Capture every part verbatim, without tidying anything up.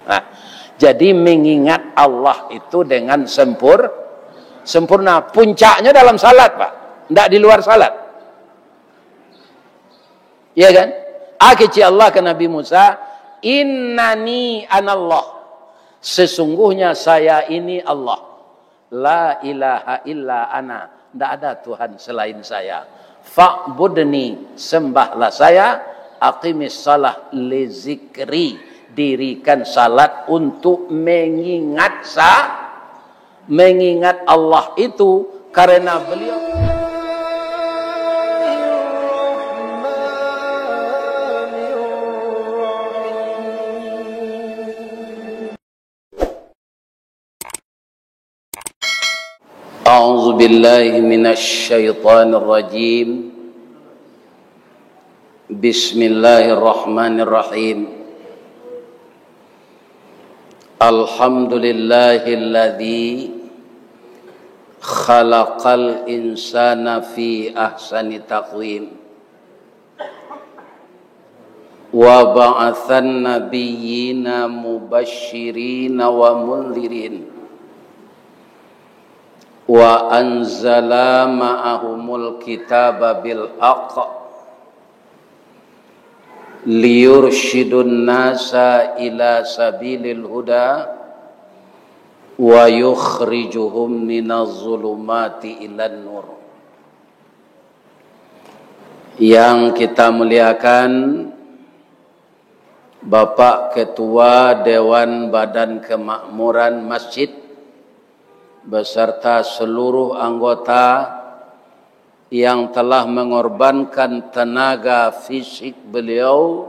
Nah, jadi mengingat Allah itu dengan sempur-, sempurna. Puncaknya dalam salat, Pak. Ndak di luar salat. Ya kan? Ah, kecek Allah ke Nabi Musa, "Innani anallah." Sesungguhnya saya ini Allah. "La ilaha illa ana." Ndak ada Tuhan selain saya. "Fa'budni." Sembahlah saya. "Aqimis shalah li zikri." Dirikan salat untuk mengingat sa-, mengingat Allah itu, karena beliau. A'udzubillahi minasyaitonirrajim. Bismillahirrahmanirrahim. Alhamdulillahilladzi khalaqal insana fi ahsani taqwim. Wa ba'atsan nabiyyina mubasysyirina wa mundzirin. Wa anzala ma'ahumul kitaba bil haqq. Liyursyidun nasa ila sabilil huda. Wa yukhrijuhum minaz zulumati ilan nur. Yang kita muliakan, Bapak Ketua Dewan Badan Kemakmuran Masjid beserta seluruh anggota yang telah mengorbankan tenaga fisik beliau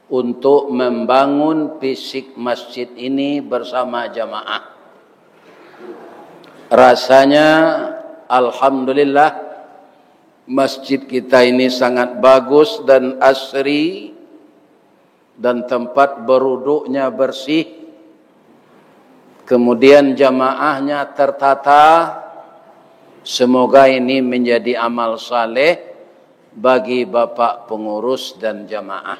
untuk membangun fisik masjid ini bersama jamaah. Rasanya, alhamdulillah, masjid kita ini sangat bagus dan asri, dan tempat beruduknya bersih, kemudian jamaahnya tertata. Semoga ini menjadi amal saleh bagi Bapak pengurus dan jamaah.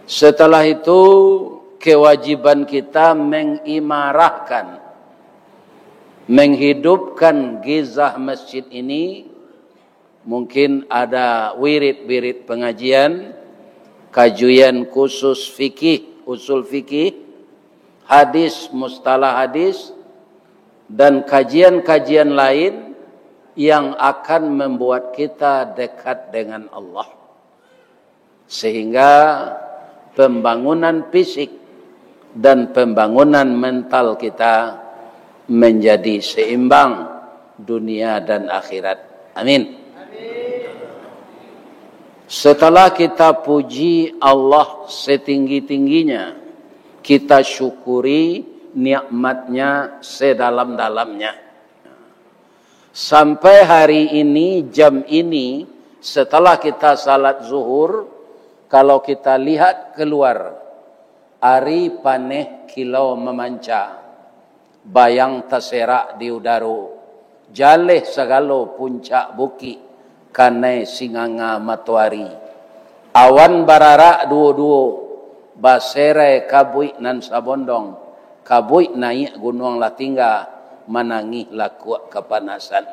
Setelah itu, kewajiban kita mengimarahkan, menghidupkan gizah masjid ini. Mungkin ada wirid-wirid pengajian, kajian khusus fikih, usul fikih, hadis, mustalah hadis, dan kajian-kajian lain yang akan membuat kita dekat dengan Allah. Sehingga pembangunan fisik dan pembangunan mental kita menjadi seimbang dunia dan akhirat. Amin. Setelah kita puji Allah setinggi-tingginya, kita syukuri nikmat-Nya sedalam-dalamnya. Sampai hari ini, jam ini, setelah kita salat zuhur, kalau kita lihat keluar, ari paneh kilau mamanca, bayang taserak di udaro, jaleh sagalo puncak bukik, kanai singanga matoari. Awan bararak duo-duo, baserai kabuik nan sabondong, kabuik naiak gunuang lah tingga, manangih lakuak kapanasan.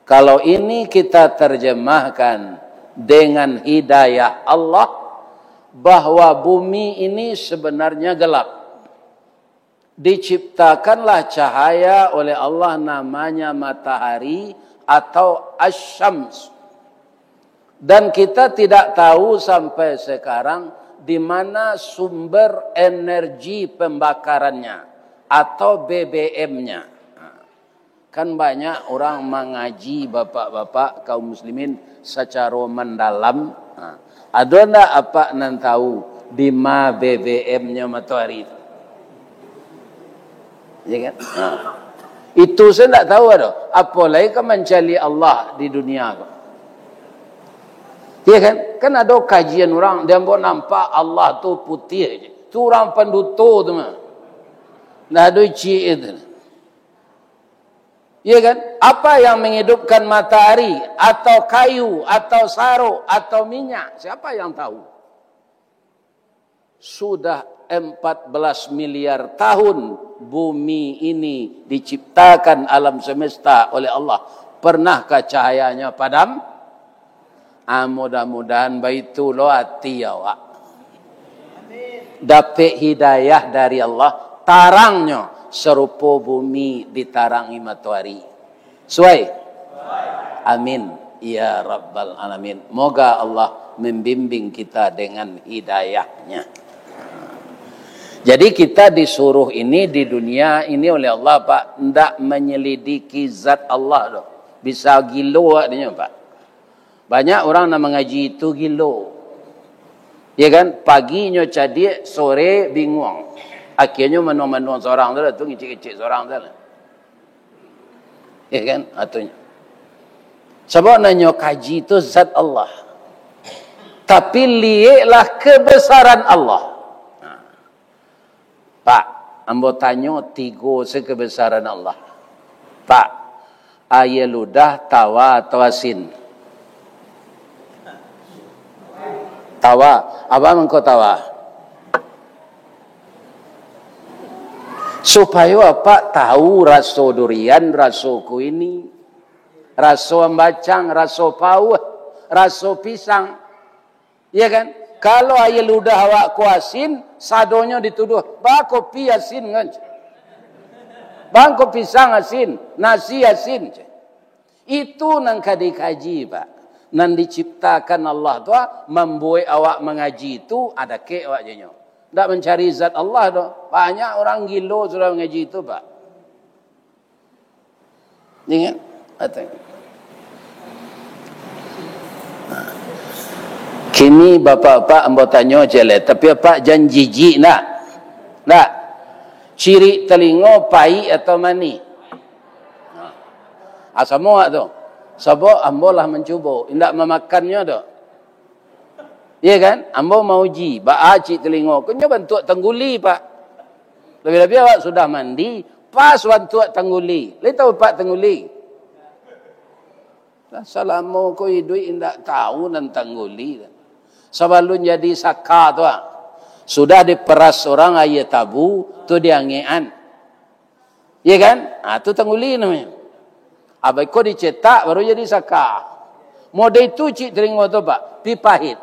Kalau ini kita terjemahkan dengan hidayah Allah, bahwa bumi ini sebenarnya gelap. Diciptakanlah cahaya oleh Allah, namanya matahari atau asy-syams. Dan kita tidak tahu sampai sekarang di mana sumber energi pembakarannya atau B B M-nya. Kan banyak urang mangaji, bapak-bapak, kaum muslimin, sacaro mandalam. Ha. Ado ndak apak nan tahu di ma B B M-nyo matoari tu? Ya kan? Ha. Itu sajo ndak tahu ado. Apo lai ka mancaliak Allah di dunia ko. Ya kan? Kan ado kajian urang, "Di ambo nampak Allah tu putiah je." Tu urang panduto tu mah. Ndak ado ciek itu. Iya kan? Apa yang menghidupkan matahari, atau kayu, atau sarok, atau minyak? Siapa yang tahu? Sudah empat belas miliar tahun bumi ini diciptakan, alam semesta, oleh Allah. Pernahkah cahayanya padam? Ah, mudah-mudahan baitu lo ati awak. Dapek hidayah dari Allah, tarangnyo sarupo bumi ditarangi matoari. Suai? Amin, ya rabbal alamin. Moga Allah membimbing kita dengan hidayahnya. Jadi, kita disuruh ini di dunia ini oleh Allah, Pak, ndak menyelidiki zat Allah tu. Bisa gilo awak dinyo, Pak. Banyak urang nan mangaji tu gilo. Ya kan? Paginyo cadiak, sore binguang. Akhirnyo manuang-manuang sorang tu lah, tu ngicik-ngicik sorang tu lah. Ya kan? Atunyo. Sabab nan nyo kaji tu zat Allah. Tapi lieklah kebesaran Allah. Pak, ambo tanyo tigo se kebesaran Allah. Pak, aia ludah, tawa atau asin? Tawa. Apo mangko tawa? Supayo apak tahu raso durian, raso kuini, raso ambacang, raso pauah, raso pisang. Iya kan? Kalau aia ludah awak ko asin, sadonyo dituduh, "Baa kopi asin kan?" "Baa ko pisang asin, nasi asin." Itu nan ka dikaji, Pak. Nan diciptakan Allah tu, ah, mambuek awak mangaji tu, ah, dakek awak jo nyo. Ndak mancari zat Allah doh. Banyak urang gilo sudah mangaji tu, Pak. Ingat? Atau kini bapak-bapak ambo tanyo je leh, tapi apak jan jijik ndak? Ndak? Cirik talingo paik atau manih? Ah, samo awak tu. Sabab ambo lah mancubo, indak mamakannyo tu. Iya kan? Ambo mauji, baa cirik talingo. Ko nyo bantuak tangguli, Pak. Labiah-labiah awak sudah mandi, pas bantuak tangguli. Lai tahu Pak tangguli? Lah, salamo ko iduik indak tahu nan tangguli. Sabalun jadi saka tu, ah, sudah diperas urang aia tabu, tu diangekan. Iya kan? Ah, tu tangguli namonyo. Abih ko dicetak, baru jadi saka. Model itu cirik talingo tu, Pak, pi pahit.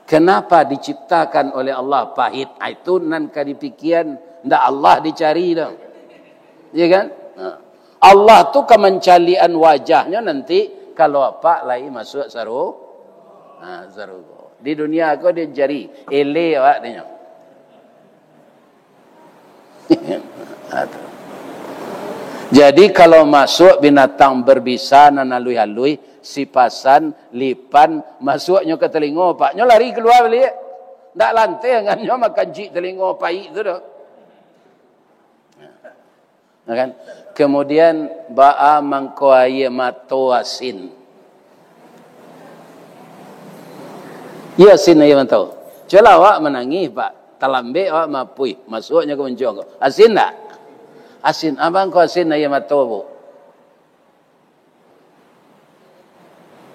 Kenapa diciptakan oleh Allah pahit? Ah, itu nan ka dipikian, ndak Allah dicari tu. Iya kan? Ha. Allah tu ka mancaliakan wajahnyo nanti kalau apak lai masuak saru-, ha, sarugo. Di dunia ko dicari, eleh awak dinyo. Aduh. Jadi, kalau masuak binatang berbisa nan aluih-aluih, sipasan, lipan, masuaknyo ka talingo, Pak, nyo lari kalua baliak. Ndak lanteh angannyo makan cirik talingo paik tu doh. Ya kan? Kemudian, baa mangko aia mato asin? Iyo, asin aia mato. Cubolah awak manangih, Pak. Talambek awak maapuih, masuaknyo ka muncuang ko. Asin ndak? Asin. Apo mangko asin aia mato, Bu?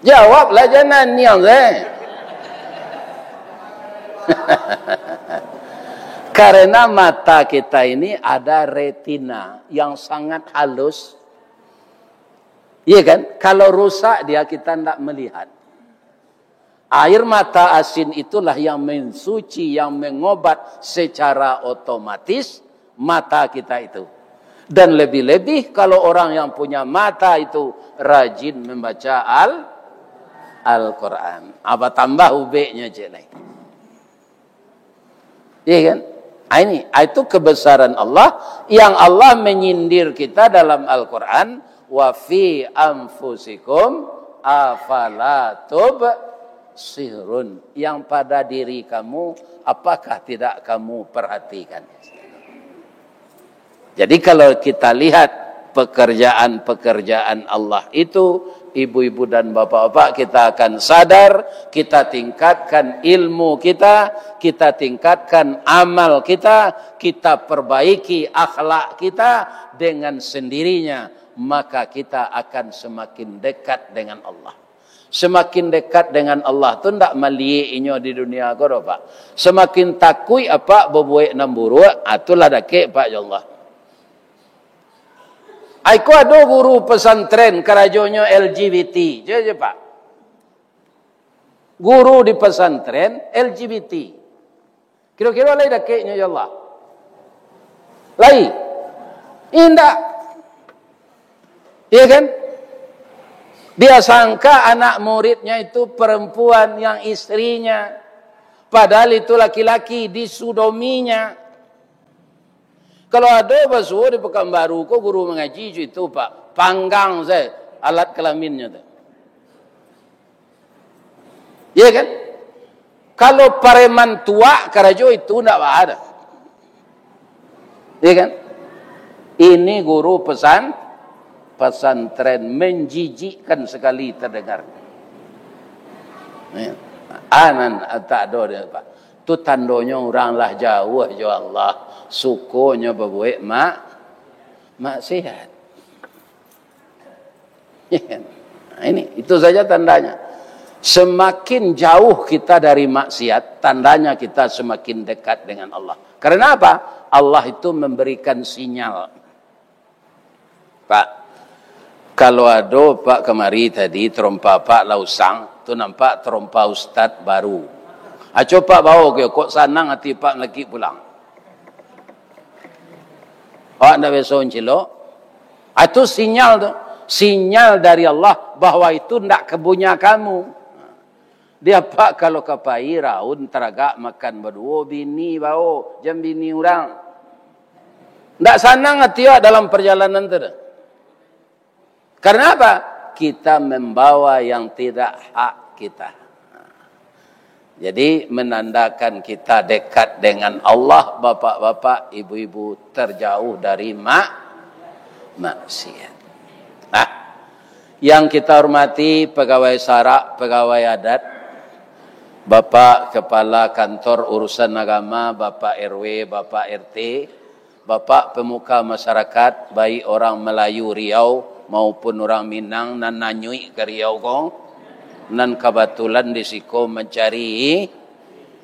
Jawablah, jan naniang se. Karena mata kita ini ada retina yang sangat halus. Iya kan? Kalau rusak dia, kita ndak melihat. Air mata asin itulah yang mensuci, yang mengobat secara otomatis mata kita itu. Dan lebih-lebih kalau orang yang punya mata itu rajin membaca Al-, Al-Quran. Apa tambah ubeknya, cek lai. Iya kan? Ah, ini, ah, itu kebesaran Allah yang Allah menyindir kita dalam Al-Quran, "Wa fi anfusikum afala tubsirun." Yang pada diri kamu, apakah tidak kamu perhatikan? Jadi, kalau kita lihat pekerjaan-pekerjaan Allah itu, ibu-ibu dan bapak-bapak, kita akan sadar, kita tingkatkan ilmu kita, kita tingkatkan amal kita, kita perbaiki akhlak kita, dengan sendirinya, maka kita akan semakin dekat dengan Allah. Semakin dekat dengan Allah tu ndak maliek inyo di dunia ko doh, Pak. Semakin takuik apak babuek nan buruak, ah, tu lah dakek apak jo Allah. Ai ko ado guru pesantren karajonyo L G B T, je, je, Pak. Guru di pesantren L G B T. Kiro-kiro lai dakeknyo jo Allah? Lai? Indak. Iya kan? Dia sangka anak muridnya itu perempuan yang istrinya, padahal itu laki-laki, disudominya. Kalau ado basuo di Pekanbaru ko guru mangaji jo itu, Pak, panggang sae alat kelaminnyo tu. Iya kan? Kalau pareman tuak karajo itu ndak baa doh. Iya kan? Ini guru pesan, pesantren, menjijikkan sekali terdengar. Ya. Anan tak ado dia, Pak. Tu tandonyo urang lah jauah jo Allah, sukonyo babuek mak-, maksiat. Nah, ini, itu saja tandanya. Semakin jauh kita dari maksiat, tandanya kita semakin dekat dengan Allah. Karena apa? Allah itu memberikan sinyal. Pak, kalau ado Pak kamari tadi, terompa Pak lah usang, tu nampak terompa ustad baru. Aco Pak bao ke, kok sanang ati Pak malakik pulang. Awak ndak biaso mancilok. Ah, itu sinyal tu. Sinyal dari Allah bahwa itu ndak kabunya kamu. Dia, Pak, kalau ka pai raun taragak makan baduo, bini bao, jan bini urang. Ndak sanang ati awak dalam perjalanan tu doh. Karena apa? Kita membawa yang tidak hak kita. Jadi, menandakan kita dekat dengan Allah, bapak-bapak, ibu-ibu, terjauh dari mak-, maksiat. Nah, yang kita hormati pegawai sarak, pegawai adat, Bapak Kepala Kantor Urusan Agama, Bapak R W, Bapak R T, Bapak pemuka masyarakat, baik orang Melayu Riau maupun urang Minang nan nanyuik ka Riau ko, nan kabatulan di siko mancari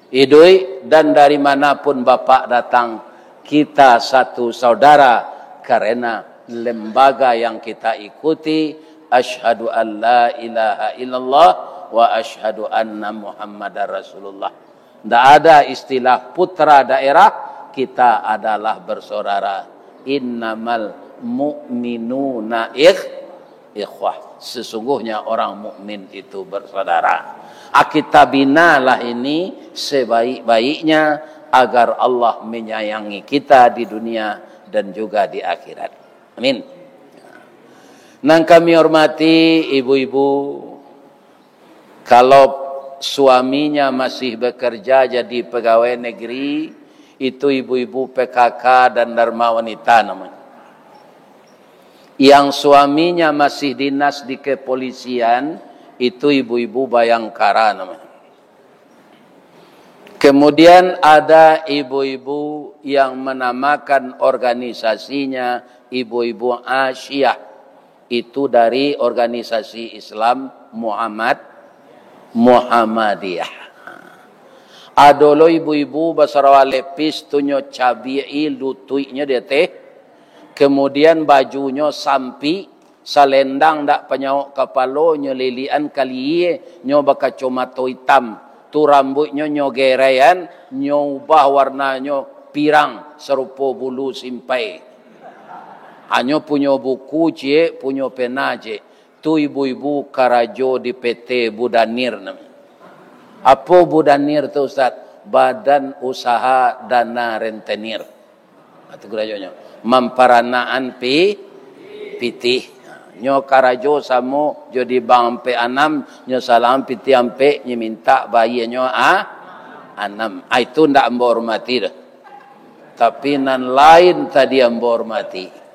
iduik, dan dari mana pun Bapak datang, kita satu saudara karena lembaga yang kita ikuti, asyhadu an la ilaha illallah wa asyhadu anna Muhammadar Rasulullah. Ndak ada istilah putra daerah, kita adalah bersaudara. Innamal mu'minuna ikh-, ikhwah. Sesungguhnya orang mukmin itu bersaudara. Ah, kita binalah ini sebaik-baiknya agar Allah menyayangi kita di dunia dan juga di akhirat. Amin. Nan kami hormati ibu-ibu, kalau suaminya masih bekerja jadi pegawai negeri, itu ibu-ibu P K K dan Dharma Wanita namanya. Yang suaminya masih dinas di kepolisian, itu ibu-ibu Bayangkara namanya. Kemudian ada ibu-ibu yang menamakan organisasinya ibu-ibu Asyiyah. Itu dari organisasi Islam Muhammad, Muhammadiyah. Ado lo ibu-ibu basarawa lepis tu nyo cabiak-i lutuiknyo di ateh, kemudian bajunyo sampik, salendang dak panyaok kapalo, nyo lilian kalie, nyo bakacomato itam, tu rambuiknyo nyo geraian, nyo ubah warnanyo pirang sarupo bulu simpai. Hanyo punyo buku ciek, punyo pena ciek. Tu ibu-ibu karajo di P T Budanir namonyo. Apo Budanir tu, Ustaz? Badan Usaha Dana Rentenir. Nah, tu karajonyo. Mamparanakan pi-, pitih. Nyo karajo samo jo di bank ampek anam, nyo salang pitih ampek, nyo mintak bayianyo a-, anam. Ah, itu ndak ambo hormati doh. Tapi nan lain tadi ambo hormati.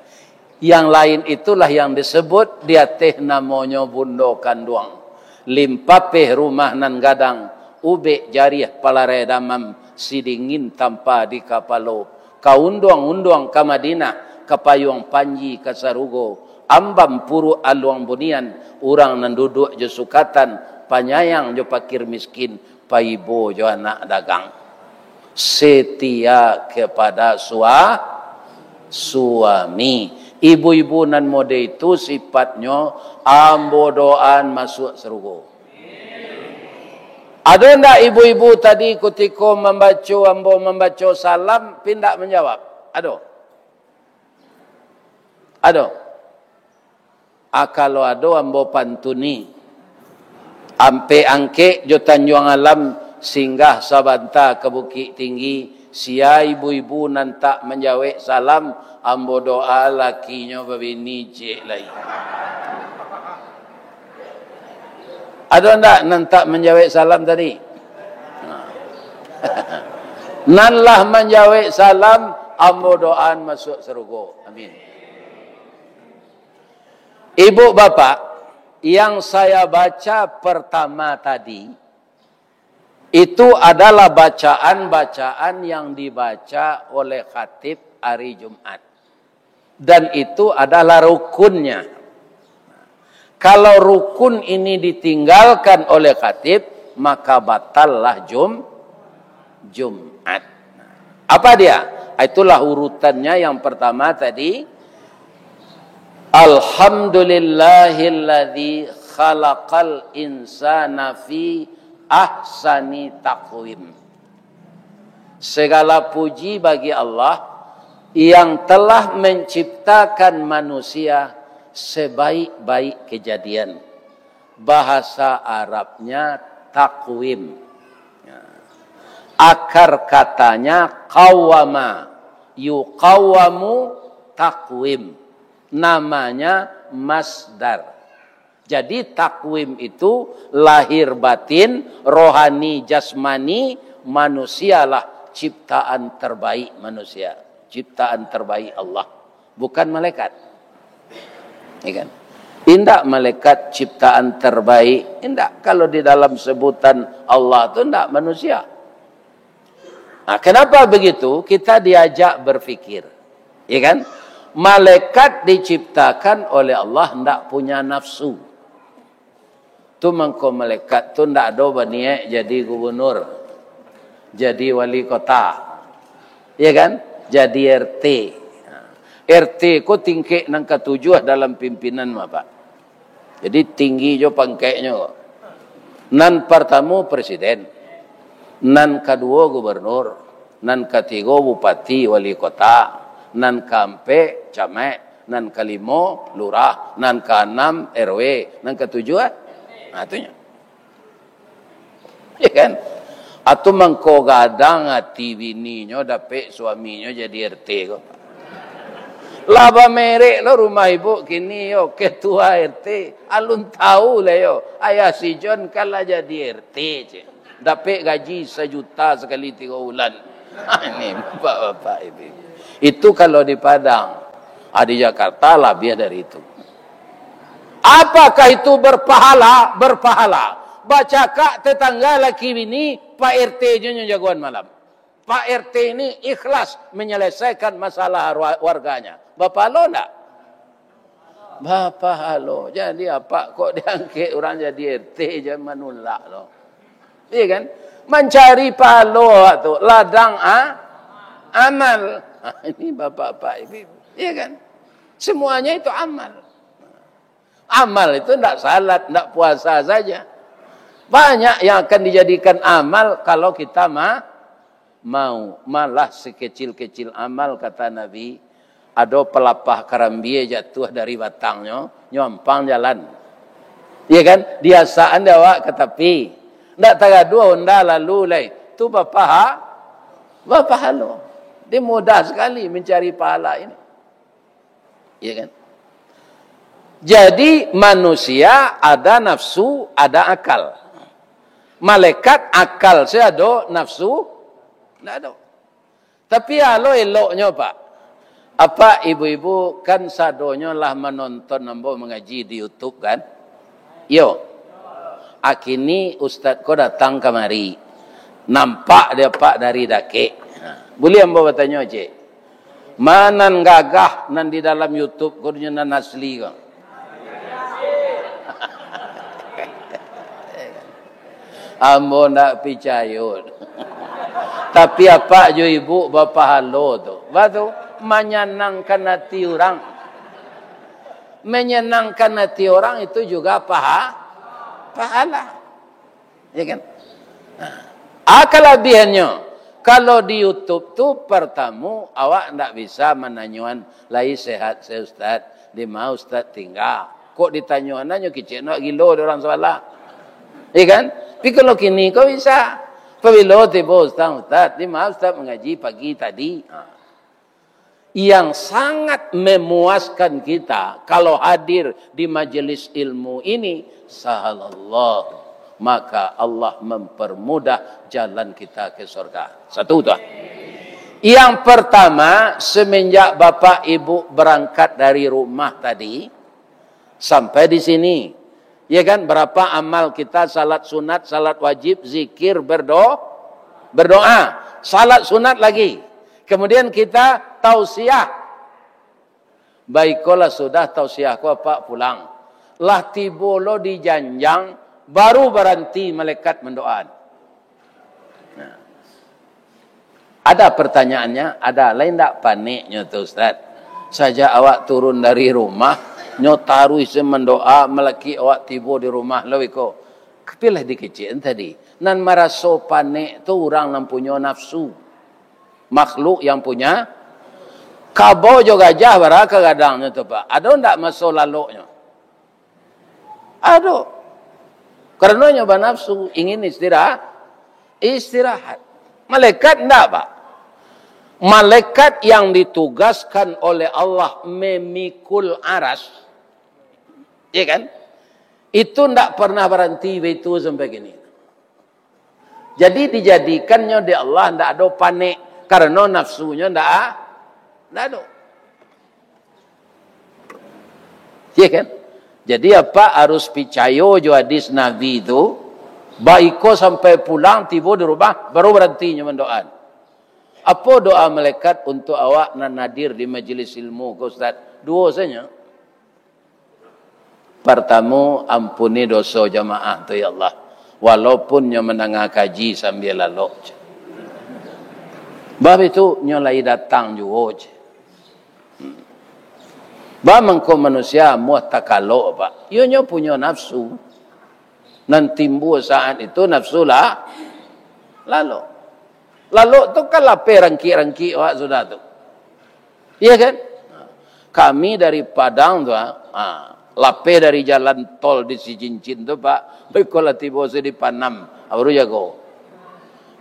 Yang lain itulah yang disebut di ateh namonyo bundo kanduang. Limpapeh rumah nan gadang, ubek jariah palarai damam, sidingin tampa di kapalo, ka unduang-unduang ka Madinah, ka payuang panji ka sarugo, Ambam puruak aluang bunian, urang nan duduak jo sukatan, panyayang jo pakir miskin, paibo jo anak dagang. Setia kepada sua-, suami. Ibu-ibu nan mode itu sifatnyo, ambo doaan masuak sarugo. Ado ndak ibu-ibu tadi kutiko mambaco, ambo mambaco salam, pi ndak manjawab? Ado? Ado? Ah, kalau ado, ambo pantuni. Ampek Angkek jo Tanjuang Alam singgah sabanta ka Bukik Tinggi, sia ibu-ibu nan tak manjawek salam, ambo doa lakinyo babini ciek lai. Ado ndak nan tak manjawek salam tadi? Nan lah manjawek salam, ambo doaan masuak sarugo. Amin. Ibu bapak, yang saya baca pertama tadi, itu adalah bacaan-bacaan yang dibaca oleh khatib hari Jumat. Dan itu adalah rukunnya. Kalau rukun ini ditinggalkan oleh khatib, maka batallah Jum-, Jumat. Apa dia? Itulah urutannya yang pertama tadi. Alhamdulillahilladzi khalaqal insana fi ahsani taqwim. Segala puji bagi Allah yang telah menciptakan manusia sebaik-baik kejadian. Bahasa Arabnya takwim. Ya. Akar katanya qawama, yuqawwamu takwim. Namanya masdar. Jadi takwim itu lahir batin, rohani, jasmani, manusialah ciptaan terbaik manusia, ciptaan terbaik Allah, bukan malaikat. Ya kan? Indak malaikat ciptaan terbaik, indak. Kalau di dalam sebutan Allah tu indak manusia. Nah, kenapa begitu? Kita diajak berpikir, ya kan? Malaikat diciptakan oleh Allah ndak punya nafsu. Tu mangko malaikat tu ndak ado baniaik jadi gubernur, jadi wali kota, ya kan? Jadi R T. R T ko tingkek nan katujuah dalam pimpinan, Bapak. Jadi, tinggi jo pangkeknyo. Nan partamo presiden, nan kaduo gubernur, nan katigo bupati, wali kota, nan kaampek camat, nan kalimo lurah, nan kaanam R W, nan katujuah, nah, tu nyo. Ya kan? Atau mangko gadang ati bininyo dapek suaminyo jadi R T ko. Lah bamerek lo rumah ibu kini yo, ketua R T. Alun tahu lah yo, ayah si John kan lah jadi R T, cek. Dapek gaji sajuta sakali tigo bulan. Ini bapak-bapak, ibu-ibu. Itu kalau di Padang. Ah, di Jakarta labiah dari itu. Apakah itu berpahala? Berpahala. Bacakak tetangga laki bini, Pak R T jo nyo jagoan malam. Pak R T ini ikhlas menyelesaikan masalah wa-, warganya. Bapahalo ndak? Bapahalo. Jadi apak kok diangkek urang jadi R T, jan manulak lo. Iya kan? Mancari pahalo tu, ladang a-, amal. Ini bapak-bapak, ibu-ibu. Iya kan? Semuanya itu amal. Amal itu ndak salat, ndak puasa saja. Banyak yang akan dijadikan amal kalau kita ma-, mau. Malah sekecil-kecil amal, kata Nabi, ado palapah karambia jatuah dari batangnyo, nyo ampang jalan. Iya kan? Diasaan dek awak ka tapi. Ndak tagaduah onda lalu lai. Tu bapaha-, bapahalo. Dia mudah sekali mencari pahala ini. Ya kan? Jadi, manusia ada nafsu, ada akal. Malaikat akal se ado, nafsu ndak ado. Tapi alo eloknyo, Pak. Apak, ibu-ibu, kan sadonyo lah manonton ambo mangaji di YouTube, kan? Yo. Akini ustaz ko datang kamari. Nampak dek apak dari dakek. Ha. Buliah ambo batanyo, cek? Ma nan gagah nan di dalam YouTube ko, nan asli ko? Ambo ndak picayo. Tapi apak jo ibu bapahalo tu. Ba tu, manyanangkan ati urang. Manyanangkan ati urang itu juga paha-, pahala. Ya kan? Nah. Ah, kalabiahannyo, kalau di YouTube tu, partamo, awak ndak bisa mananyoan, "Lai sehat se, Ustaz? Di ma Ustaz tingga?" Kok ditanyoan, nyo kicik nak gilo di urang sabalah. Ya kan? Tapi kalau kini ko bisa. Pabilo tibo Ustaz, "Ustaz, di ma Ustaz mangaji pagi tadi?" Ha. Yang sangat memuaskan kita, kalau hadir di majelis ilmu ini, sahalallahu, maka Allah mempermudah jalan kita ke surga. Satu tu. Yang pertama, semenjak Bapak Ibu berangkat dari rumah tadi, sampai di sini. Ya kan? Berapa amal kita, salat sunat, salat wajib, zikir, berdo-, berdoa. Salat sunat lagi. Kemudian kita tausiah. Baikolah, sudah tausiah ko apak pulang. Lah tibo lo di janjang, baru baranti malaikat mandoaan. Nah. Ada pertanyaannya, ada. Lai ndak paniknyo tu, Ustaz? Sajak awak turun dari rumah, nyo taruih se mandoa, malakik awak tibo di rumah lo iko. Tapi lah dikecek tadi. Nan maraso panik tu urang nan punyo nafsu. Makhluk yang punya kabau jo gajah bara ka gadangnyo tu, Pak. Ado ndak maso laloknyo? Ado. Karano nyo banafsu, ingin istirahat. Istirahat. Malaikat ndak, Pak. Malaikat yang ditugaskan oleh Allah memikul aras, ya kan? Itu ndak pernah baranti baitu sampai kini. Jadi, dijadikannyo dek Allah ndak ado panek, karano nafsunyo ndak a-, ndak ado. Iya kan? Jadi, apak harus picayo jo hadis Nabi tu, baiko sampai pulang, tibo di rumah, baru barantinyo mandoaan. Apo doa malaikat untuk awak nan hadir di majelis ilmu ko, Ustaz? Duo sajo. Partamo, ampuni doso jamaah tu, ya Allah. Walaupun nyo mandanga kaji sambia lalok, ceh. Bab itu nyo lai datang juo, ceh. Hmm. Bab mangko manusia amuah takalok, Pak. Iyo nyo punyo nafsu. Nan timbua saat itu nafsu lah, lalok. Lalok tu kan lapeh rangkik-rangkik awak sudah tu. Iya kan? Kami dari Padang tu, ah, ah, lapeh dari jalan tol di Sicincin tu, Pak. Baiko lah tibo se di Panam. Ah, baru jago.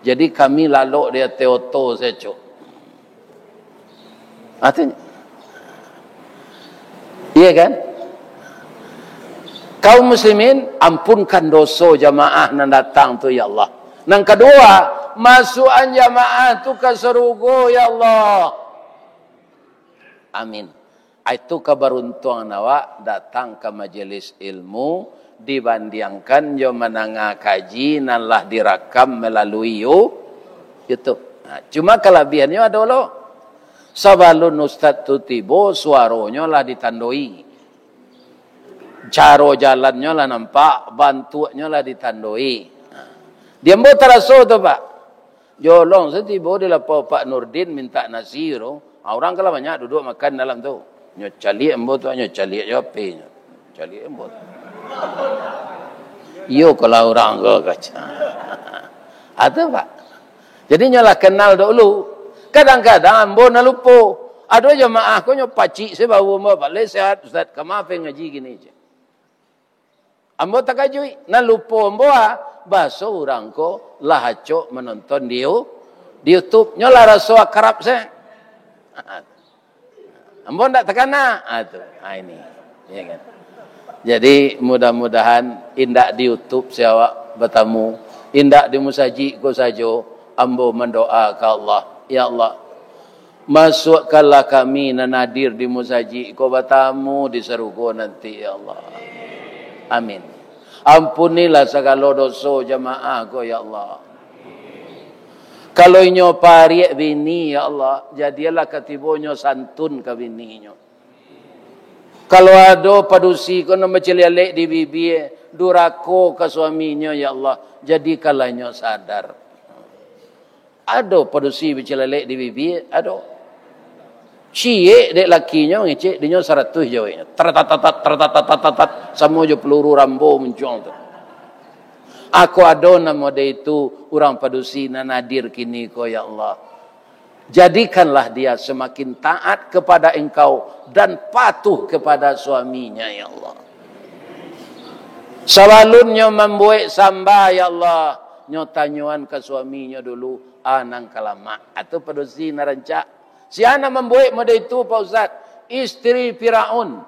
Jadi kami lalok di ateh oto se, cok. Artinya, iya kan? Kaum muslimin, ampunkan doso jamaah nan datang tu, ya Allah. Nan kadua, masuakan jamaah tu ka sarugo, ya Allah. Amin. Itu kabaruntuangan awak datang ka majelis ilmu, dibandiangkan jo mandanga kaji nan lah dirakam malalui You-, YouTube. Nah, cuma kalabihannyo ado lo. Sabalun ustaz tu tibo, suaronyo lah ditandoi. Caro jalannyo lah nampak, bantuaknyo lah ditandoi. Nah, di ambo taraso tu, Pak. Jolong se tibo di lapau Pak Nurdin mintak nasi tu. Ah, urang kan lah banyak duduak makan dalam tu. Nyo caliak ambo tu, nyo caliak jo H P nyo. Caliak ambo tu. Iyo, kalau urang ko kaca. Ah, tu, Pak. Jadi, nyo lah kenal dahulu. Kadang-kadang ambo nan lupo. Ado jamaah ko nyo pacik se bahu ambo, "Pak, lai sehat, Ustaz? Kama pai ngaji kini?" ceh. Ambo takajuik, nan lupo ambo, ah, baso urang ko lah acok manonton di You-, di YouTube. Nyo lah raso akrab se. Ambo ndak takana. Ah, tu. Ah, ini. Ya kan? Jadi, mudah-mudahan indak di YouTube se awak batamu, indak di musajik ko sajo, ambo mandoa ka Allah, "Ya Allah, masuakkanlah kami nan hadir di musajik ko batamu di sarugo nanti, ya Allah. Amin. Ampunilah sagalo doso jamaah ko, ya Allah. Kalau inyo pariak bini, ya Allah, jadilah katibonyo santun ka bininyo. Kalau ado padusi ko nan bacaliak-liak di bibia, Durako ka suaminyo, ya Allah, jadikanlah inyo sadar. Ado padusi bacilalek di bibia, ado. Ciek dek lakinyo, ngecek dinyo saratuih jaweknyo. Taratatatat, taratatatat, samo jo peluru Rambo muncuang tu. Ako ado namo de itu urang padusi nan hadir kini ko, ya Allah. Jadikanlah dia semakin taat kepada Engkau dan patuh kepada suaminya, ya Allah. Sabalunnyo mambuek samba, ya Allah, nyo tanyoan ka suaminyo dulu, a nan ka lamak, atau padusi nan rancak. Sia nan mambuek model itu, Pak Ustaz? Isteri Firaun.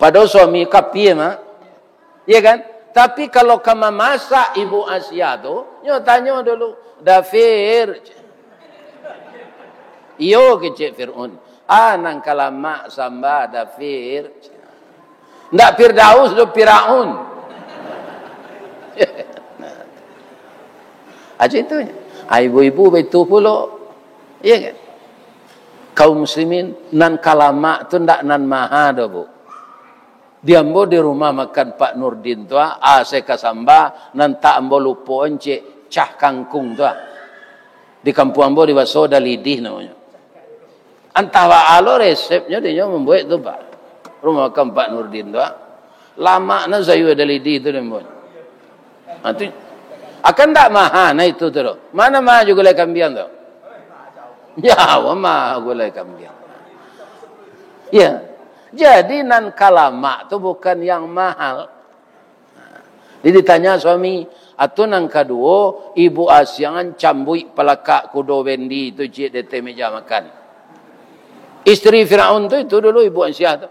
Padahal suami kapia, mak. Iya kan? Tapi kalau ka mamasak Ibu Asia tu, nyo tanyo dulu, "Dafir?" "Iyo," kecek Fir'aun. "A nan ka lamak samba, Dafir?" Ndak Firdaus tu, Firaun. Aja itu. Ah, ibu-ibu baitu pulo. Iya kan? Kaum muslimin, nan ka lamak tu ndak nan maha doh, Bu. Di ambo di rumah makan Pak Nurdin tu, ah, ase ka samba, nan tak ambo lupo encek, cah kangkung tu, ah. Di kampuang ambo dibaso dalidih namonyo. Antah baa lo resepnyo dinyo mambuek tu, Pak. Rumah makan Pak Nurdin tu, ah. Lamak na sayua dalidih tu diambo. Ha, tu. Akan ndak maha na itu tu doh. Mana maha jo gulai kambiang tu? Jauah maha gulai kambiang. Ya. Jadi nan ka lamak tu bukan yang mahal. Jadi ditanya suami, "Atu nan kaduo, Ibu Asiangan cambuik palakak kudo bendi tu ciek di ateh meja makan." Isteri Firaun tu itu dulu Ibu Asiah tu.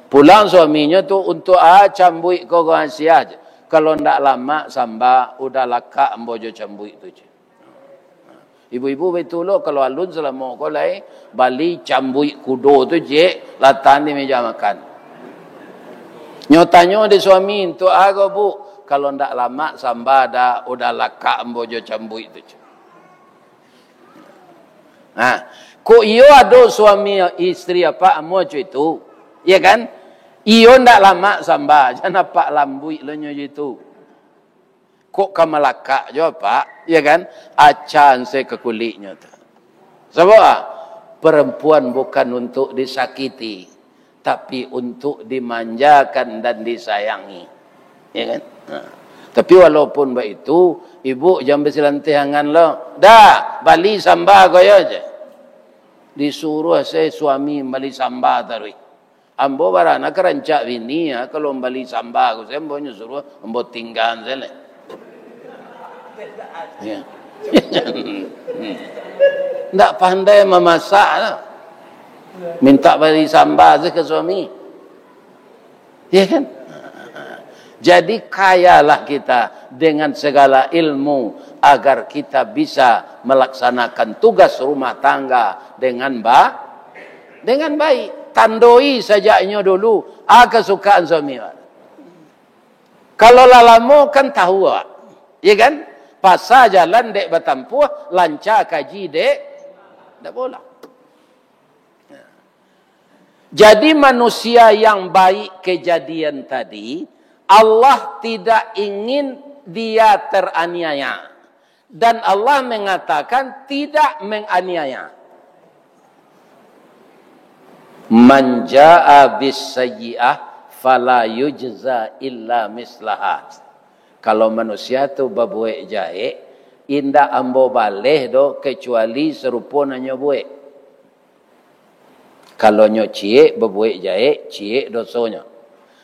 Pulang suaminyo tu, "Untuak a cambuik ko, Asiah?" "Kalau ndak lamak samba, udah lakak ambo jo cambuik tu," cek. Ibu-ibu baitu lo, kalau alun salamo ko lai bali cambuik kudo tu, cek, latan di meja makan. Nyo tanyo dek suami, "Untuak a ko, Bu?" "Kalau ndak lamak samba dah, udah lakak ambo jo cambuik tu," cek. Nah, kok iyo ado suami isteri apa amo co itu, iya kan? Iyo ndak lamak samba, jan apak lambuik lo nyo co itu. Kok ka malakak jo apak, iya kan? Acan se ka kuliknyo tu. Sabab, ah, perempuan bukan untuk disakiti, tapi untuk dimanjakan dan disayangi. Ya kan? Ha. Tapi walaupun baitu, ibu jan basilanteh angan lo. Dah, bali samba ko yo je. Disuruah se suami bali samba taruih. Ambo barana ka rancak bini, ya, kalau bali samba ko se ambo nyo suruah, ambo tinggaan se lai. Ya. Ndak pandai mamasak lah. Minta bali samba se ka suami. Ya kan? Jadi kayalah kita dengan segala ilmu agar kita bisa melaksanakan tugas rumah tangga dengan ba-, dengan baik. Tandoi saja inyo dulu, a, kesukaan suami awak. Kalau lah lamo kan tahu awak. Ya kan? Pasa jalan dek batampuah, lanca kaji dek, dek bola. Jadi manusia yang baik kejadian tadi, Allah tidak ingin dia teraniaya. Dan Allah mengatakan tidak menganiaya. "Man jaa bis sayyi'ah fala yujza illa mislaha." Kalau manusia tu babuek jahek, indak ambo baleh doh kecuali sarupo nan nyo buek. Kalau nyo ciek babuek jahek, ciek dosonyo.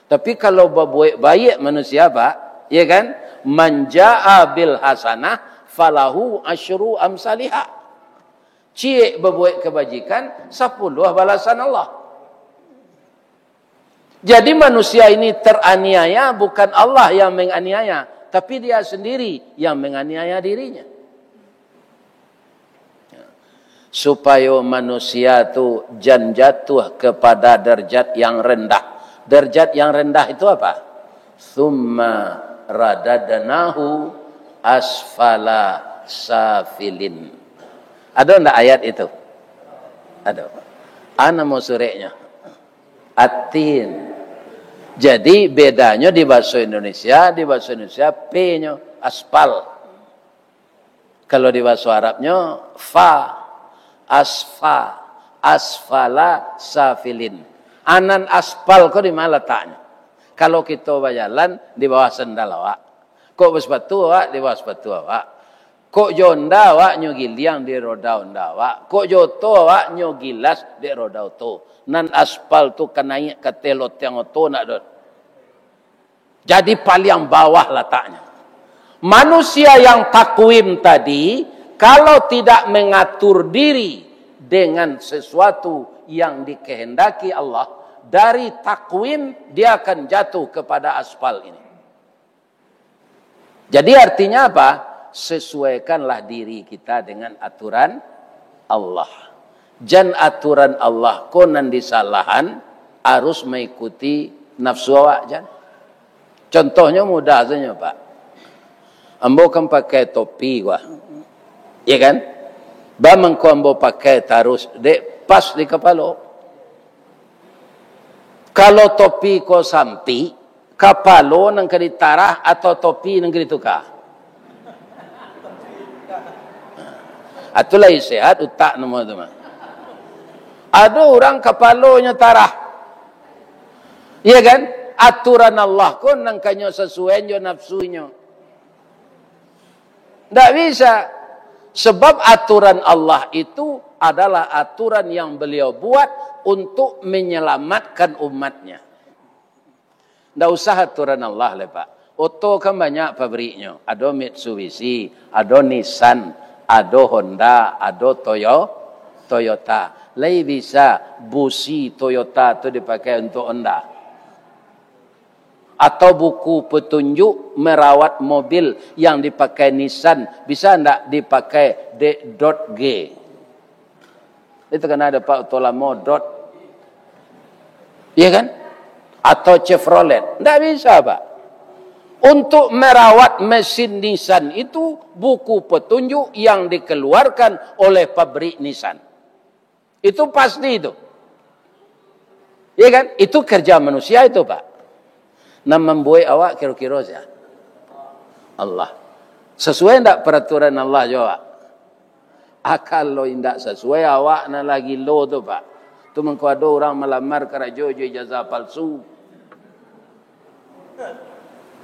Tapi kalau babuek baiak manusia, Pak, ya kan? "Man jaa bil hasanah falahu asyru amsaliha." Ciek babuek kabajikan, sapuluah balasan Allah. Jadi manusia ini teraniaya, bukan Allah yang menganiaya, tapi dia sendiri yang menganiaya dirinya. Supayo manusia tu jan jatuah kepada derajat yang rendah. Derajat yang rendah itu apa? "Tsumma radadnahu asfala safilin." Ado ndak ayat itu? Ado. A namo sureknyo? At-Tin. Jadi, bedanyo di bahaso Indonesia, di bahaso Indonesia P-nyo, aspal. Kalau di bahaso Arabnyo, fa, asfa, asfala safilin. Anan aspal ko di ma lataknyo? Kalau kito bajalan, di bawah sandal awak. Kok basapatu awak, di bawah sapatu awak. Kok jo onda awak, nyo giliang di roda onda awak. Kok jo oto awak, nyo gilas di roda oto. Nan aspal tu ka naiak ka ateh loteng oto ndak, Dot? Jadi paliang bawah lataknyo. Manusia yang takwim tadi, kalau tidak mengatur diri dengan sesuatu yang dikehendaki Allah, dari takwim dia akan jatuh kepada aspal ini. Jadi artinya apa? Sesuaikanlah diri kita dengan aturan Allah. Jan aturan Allah ko nan disalahan, harus mengikuti nafsu awak, jan. Contohnyo mudah sajo, Pak. Ambo kan pakai topi, wah. Ya kan? Ba mangko ambo pakai taruih, dek pas di kapalo. Kalau topi ko sampik, kapalo nan ka ditarah atau topi nan ka dituka? Atu lai sehat utak namo tu mah. Ado urang kapalonyo tarah. Iya kan? Aturan Allah ko nan kanyo sasuaian jo nafsunyo. Ndak bisa. Sebab aturan Allah itu adalah aturan yang Beliau buat untuk menyelamatkan umatnya. Ndak usah aturan Allah lai, Pak. Oto kan banyak pabriknyo. Ado Mitsubishi, ado Nissan, ado Honda, ado Toyo-, Toyota. Lai bisa busi Toyota tu dipakai untuk Honda? Atau buku petunjuk merawat mobil yang dipakai Nissan, bisa ndak dipakai dek Dodge? Itu kan ado, Pak, oto lamo, Dodge. Iya kan? Atau Chevrolet. Ndak bisa, Pak. Untuk merawat mesin Nissan itu buku petunjuk yang dikeluarkan oleh pabrik Nissan. Itu pasti itu. Iya kan? Itu kerja manusia itu, Pak. Nan mambuek awak kiro-kiro sia? Allah. Sasuai ndak peraturan Allah jo awak? Ah, kalau indak sasuai, awak nan lah gilo tu, Pak. Tu mangko ado urang malamar karajo jo ijazah palsu.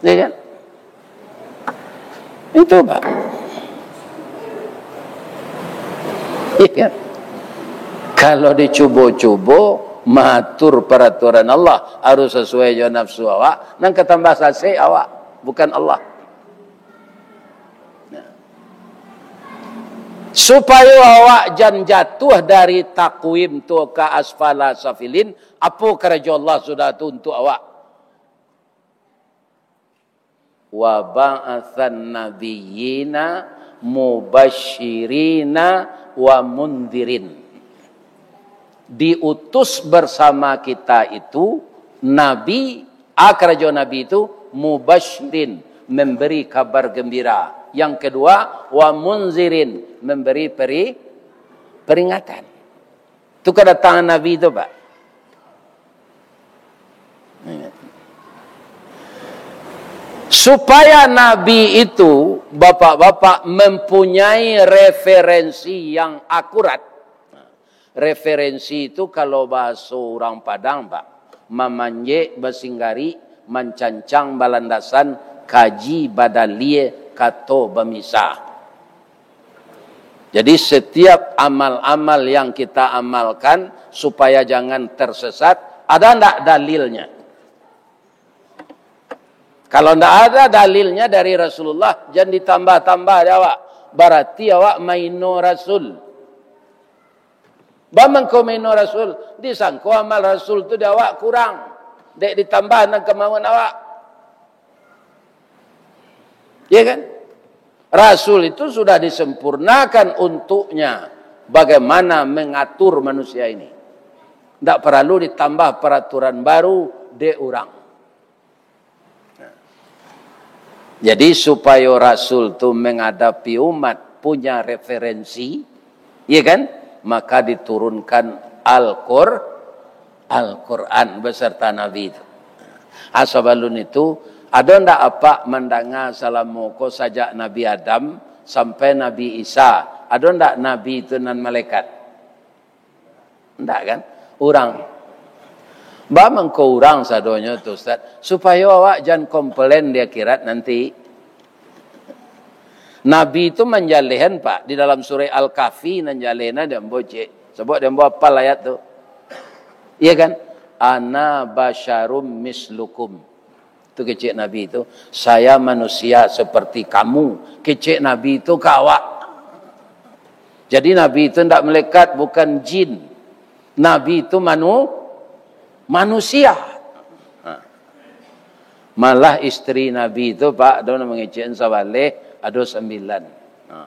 Ya kan? Itu, Pak. Ya kan? Kalau dicubo-cubo maatur peraturan Allah, harus sasuai jo nafsu awak, nan ka tambah sasek awak, bukan Allah. Nah. Supayo awak jan jatuah dari takwim tu ka asfala safilin, apo karajo Allah sudah tu untuk awak? Wa ba'atsan nabiyyina mubasyirina wa mundzirin. Diutus bersama kita itu nabi, a karajo nabi itu, mubasyirin, memberi kabar gembira. Yang kedua, wa mundzirin, memberi peri-, peringatan. Itu kedatangan Nabi itu, Pak. Supaya Nabi itu, bapak-bapak, mempunyai referensi yang akurat. Referensi itu kalau bahaso urang Padang, Pak, mamanjek, basinggari, mancancang, balandasan, kaji, badalie, kato, bamisah. Jadi, setiap amal-amal yang kita amalkan, supaya jangan tersesat, ada ndak dalilnya? Kalau ndak ada dalilnya dari Rasulullah, jan ditambah-tambah dek awak. Barati awak maino Rasul. Baa mangko maino Rasul? Disangko amal Rasul tu di awak kurang, dek ditambah nan kamauan awak. Ya kan? Rasul itu sudah disempurnakan untuknya bagaimana mengatur manusia ini. Ndak paralu ditambah paraturan baru dek urang. Jadi, supayo Rasul tu mangadapi umat punya referensi, ya kan? Maka diturunkan Al-Qur-, Al-Quran beserta Nabi itu. Ah, sabalun itu, ado ndak apak mandanga salamo ko sajak Nabi Adam sampai Nabi Isa? Ado ndak nabi tu nan malaikat? Ndak kan? Urang. Ba mangko urang sadonyo tu, Ustaz, supayo awak jan komplain di akhirat nanti. Nabi tu manjalehan, Pak, di dalam surah Al-Kahfi nan jalehan di ambo cek. Sabab di ambo apal ayat tu. Iya kan? "Ana basyarum mislukum." Tu kecek Nabi tu, "Saya manusia seperti kamu." Kecek Nabi tu ka awak. Jadi Nabi tu ndak malaikat, bukan jin. Nabi tu manu-, manusia. Ha. Malah isteri Nabi tu, Pak, ado nan mangecek sabaleh, ado sambilan. Ha.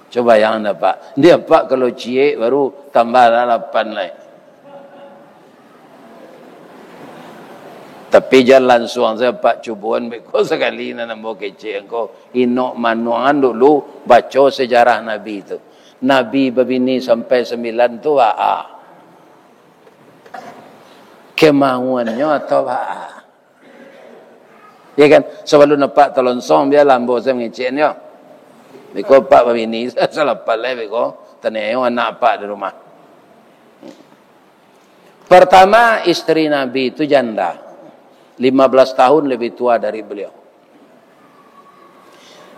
Cubo bayangkan, Pak. Dia, Pak, kalau ciek baru tambah lah lapan lai. Tapi jan lansuang sajo, Pak, cuboan beko sakali nan ambo kecek angko. Inok manuangan dulu baco sejarah Nabi tu. Nabi babini sampai sambilan tu, aa. Kemauannyo atau aa. Ya kan? Sabalun apak talonsong, bialah ambo sajo mangeceknyo. Beko apak babini, salapan lai beko, taniayo anak apak di rumah. Pertama, isteri Nabi itu janda. Lima belas tahun lebih tua dari beliau.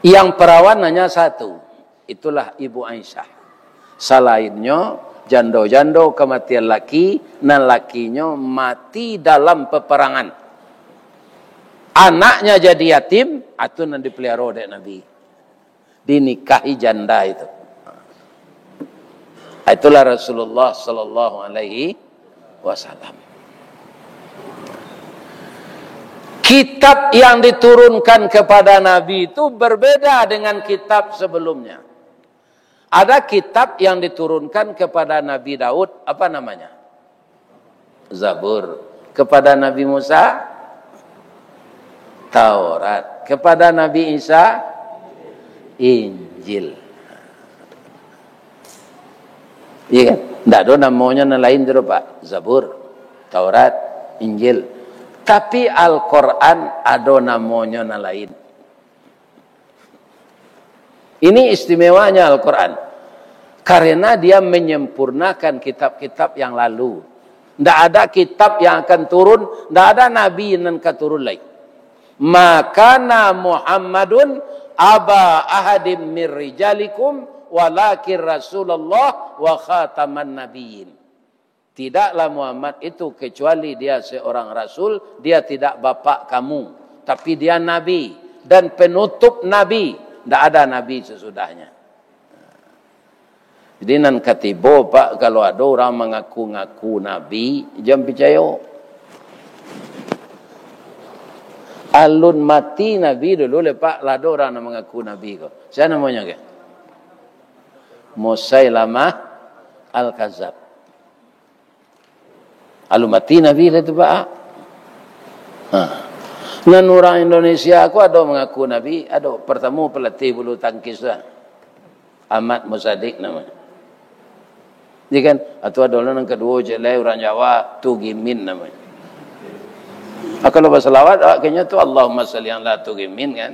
Yang perawan hanya satu, itulah Ibu Aisyah. Salainnyo, jando-jando kamatian laki, nan lakinyo mati dalam peperangan. Anaknya jadi yatim, atu nan dipeliharo dek Nabi. Dinikahi janda itu. Itulah Rasulullah sallallahu alaihi wasallam. Kitab yang diturunkan kepada Nabi itu berbeda dengan kitab sebelumnya. Ada kitab yang diturunkan kepada Nabi Daud, apa namanya? Zabur. Kepada Nabi Musa, Taurat. Kepada Nabi Isa, Injil. Iya kan? Ndak ado namonyo nan lain tu, Pak. Zabur, Taurat, Injil. Tapi Al-Quran ado namonyo nan lain. Ini istimewanya Al-Quran. Karena dia menyempurnakan kitab-kitab yang lalu. Ndak ada kitab yang akan turun, ndak ada nabi nan ka turun lai. "Ma kana Muhammadun aba ahadim mir rijalikum, walakin Rasulullah wa khataman nabiyyin." Tidaklah Muhammad itu kecuali dia seorang rasul, dia tidak bapak kamu, tapi dia nabi dan penutup nabi. Ndak ada nabi sesudahnya. Jadi nan katibo, Pak, kalau ado urang mangaku-ngaku nabi, jan picayo. Alun mati nabi dulu, lepak lah ado urang nan mangaku nabi ko. Sia namonyo ko? Musailamah Al-Kazab. Alun mati nabi lah tu, Pak. Ha. Nan urang Indonesia ko ado mangaku nabi, ado. Pertamo pelatih bulu tangkis tu, Ahmad Musadik namonyo. Iya kan? Atu ado nan kaduo, cek lai urang Jawa, Tugimin namonyo. Ah, kalau basalawat, awak keceknyo tu, "Allahumma shalli ala Tugimin," kan?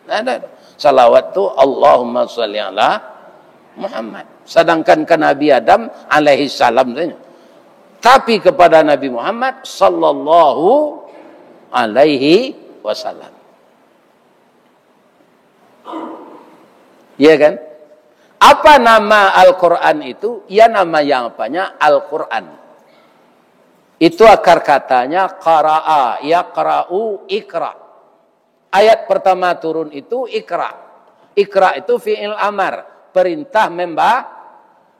Ndak ado. Salawat tu, "Allahumma shalli ala Muhammad." Sadangkan ka Nabi Adam alaihi salam tu. Tapi kepada Nabi Muhammad sallallahu alaihi wasallam. Iya kan? Apa nama Al-Quran itu? Ya, nama yang apanya? Al-Quran. Itu akar katanya qara'a, yaqra'u, iqra. Ayat pertama turun itu iqra. Iqra itu fi'il amar, perintah memba-,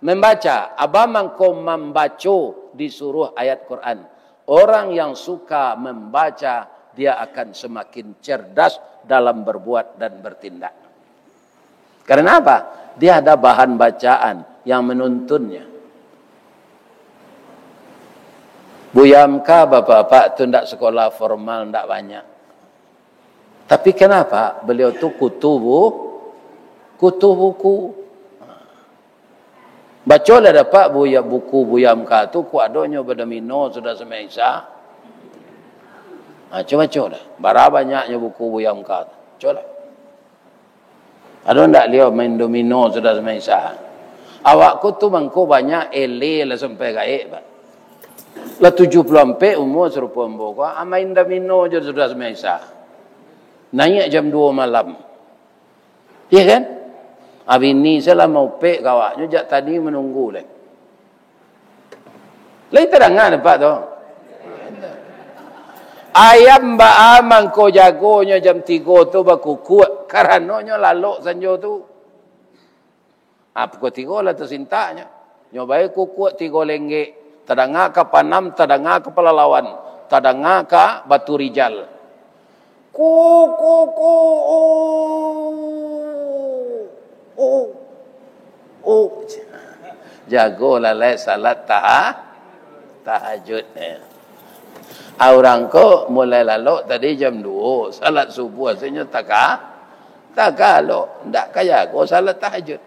membaca. Abah mangko mambaco, disuruh ayat Quran. Orang yang suka membaca, dia akan semakin cerdas dalam berbuat dan bertindak. Karena apa? Dia ada bahan bacaan yang menuntunnya. Buya Hamka, bapak-bapak tu ndak sekolah formal, ndak banyak. Tapi kenapa beliau tu kutu bu-, kutu buku? Bacolah dapek Buya, buku Buya Hamka tu, kuadonyo badomino sudah sumbayang Isya. Ha, cubo baco dah. Bara banyaknyo buku Buya Hamka tu. Baco lah. Ado ndak liau main domino sudah sumbayang Isya? Awak ko tu mangko banyak ele lah sampai gaek, Pak. Lah tujuah puluah ampek umua sarupo ambo ko, ah, main domino jo sudah sumbayang Isya. Naiak jam duo malam. Iya kan? Abini salah maupek ka awaknyo, jak tadi manunggu lai. Lai tadanga dek Apak tu? Ayam baa mangko jagonyo jam tigo tu bakukuak, karano nyo lalok sanjo tu. Ah, pukua tigo lah tasintaknyo. Nyo bae kukuak tigo lenggek, tadanga ka Panam, tadanga ka Palalawan, tadanga ka Baturijal. Ku, ku, ku, oh. Oh. Oh. Jago lalai salat taha-, tahajud. Ah, urang ko mulai lalok tadi jam duo, salat subuah sajo taka-, takalok, ndak ka jago salat tahajud.